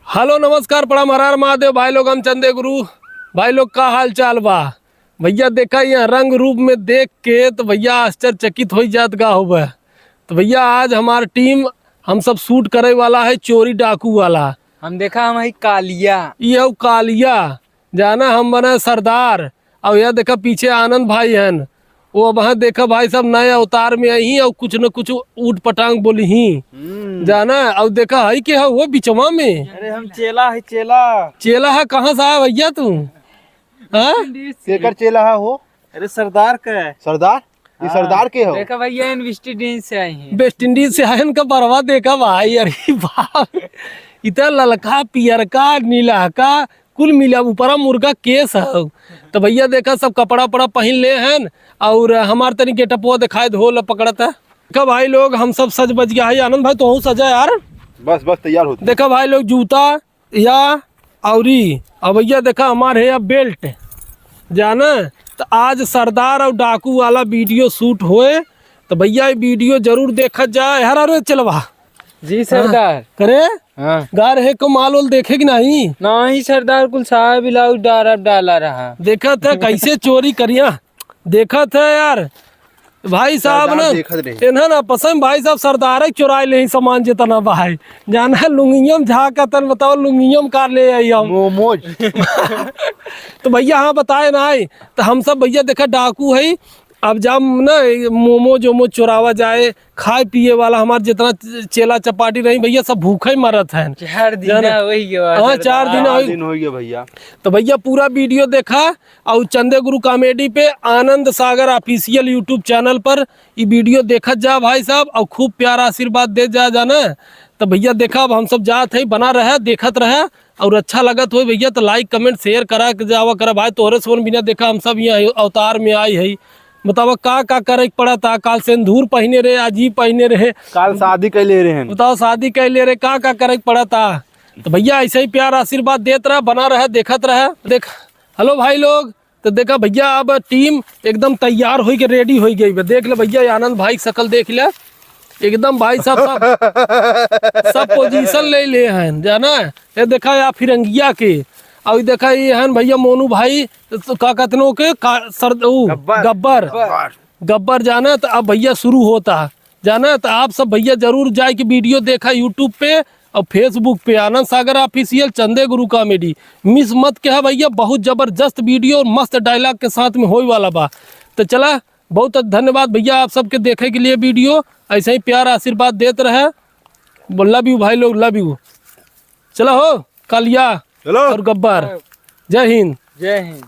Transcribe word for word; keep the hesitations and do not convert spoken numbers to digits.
हेलो, नमस्कार, प्रणाम, हर हर महादेव। भाई लोग, हम चंदे गुरु। भाई लोग, का हाल चाल बा? भइया, देखा, यहाँ रंग रूप में देख के तो भइया आश्चर्यचकित होइ जात गा होबे। तो भइया, आज हमार टीम, हम सब शूट करे वाला है चोरी डाकू वाला। हम देखा, हम है कालिया। ई हौ कालिया, जाना, हम बने सरदार। और यह देखा, पीछे आनंद भाई हन, वो अब, हाँ, देखा भाई साहब, नए अवतार में आई ही और कुछ न कुछ ऊट पटांग बोली ही। हम्म। जाना, और देखा है कि हाँ, वो बिचवा में। अरे, हम चेला है, चेला। चेला है, कहाँ से आया भइया तू? हाँ? केकर चेला है हो? अरे, सरदार का है। सरदार? ये हाँ। सरदार के हो? देखा भइया, इन वेस्ट इंडीज से आए हैं। वेस्ट इंडीज से आए, इनका बरवा देखा भाई, अरे बाप, इतना ललका, पियरका, नीलहका, कुल मिला ऊपरा मुर्गा केस है। तो भइया, देखा, सब कपड़ा उपड़ा पहिन ले हन और हमार तनी गेटअपवा देखाए, धोल पकड़त है। देखा भाई लोग, हम सब सज बज गया है। आनंद भाई, तोहू सजा यार। बस, बस, तैयार होते। देखा भाई लोग, जूता या औरी, अब भइया, देखा, हमार है अब बेल्ट, जाना। तो आज सरदार और डाकू वाला वीडियो शूट होए, तो भइया, ये वीडियो जरूर देखा जाए। हर हर चलवा। जी सरदार। हाँ, करे? हाँ। गार है को माल ओल देखे कि नहीं? नहीं सरदार, कुल साहब इलाऊ डारा डाला रहा। देखा था कैसे चोरी करिया, देखा था यार भाई साहब सरदार ना, देखत रहे। इन्हें ना पसंद भाई साहब, सरदार ही चुराए ले ही सामान जितना भाई। जाना, लुंगियम झाका तन बताओ, लुंगियम कार ले आई हम। मोमोज। तो भइया, हाँ, बताए ना आई, तो हम सब भइया, देखा, डाकू है। अब जब ना मोमोज ओमोज चुरावा जाए, खाए पिए वाला हमार जितना चेला चपाटी रही भइया, सब भूखे ही मरत हैं। चार दिन जाना? वही के बाद हाँ, सरदार। चार दिन चार होई। दिन हो गए भइया। तो भइया, पूरा वीडियो देखा और चंदे गुरु कॉमेडी पे आनंद सागर ऑफिशियल YouTube चैनल पर ई वीडियो देखत जा भाई साहब, और खूब प्यार आशीर्वाद दे जा, जाना। तो भइया, देखा, अब हम सब जात है, बना रहे, देखत रहे, और अच्छा लगत होई भइया, तो लाइक, कमेंट, शेयर करा के जावा करा भाई। तोहरे सोन बिना, देखा, हम सब यहाँ अवतार में आई है। बतावा, का का करे के पड़ा था? काल सिंदूर पहिने रहे, आज ई पहिने रहे। काल शादी कैले रहे हैं। बताओ, शादी कैले रहे, का का करे के पड़ा था? तो भइया, ऐसे ही प्यार आशीर्वाद देत रहा, बना रहा, देखत रहा। देख, हेलो भाई लोग, तो देखा भइया, अब टीम एकदम तैयार होई के रेडी होई गई बा। देख ले भइया, ये आनंद भाई की शकल देख ले, एकदम भाई साहब सब, सब पोजीशन ले ले हैं, जाना। ये देखा या फिरंगिया के, और देखा ये हन भइया मोनू भाई, तो का कहते हैं ओके, का, सर, ऊ, गब्बर। गब्बर। गब्बर। गब्बर, जाना। तो अब भइया शुरू होता, जाना। तो आप सब भइया जरूर जाए के वीडियो देखा YouTube पे और Facebook पे आनंद सागर ऑफिशियल, चंदे गुरु कॉमेडी। मिस मत किहा भइया, बहुत जबरदस्त वीडियो और मस्त डायलॉग के साथ में होए वाला बा। तो चला, बहुत धन्यवाद भइया आप सबके देखे के लिए वीडियो, ऐसे ही प्यार आशीर्वाद देत रहे। लव यू भाई लोग, लव यू। चला हो, कालिया चलो। और गब्बर। जय हिंद। जय हिंद।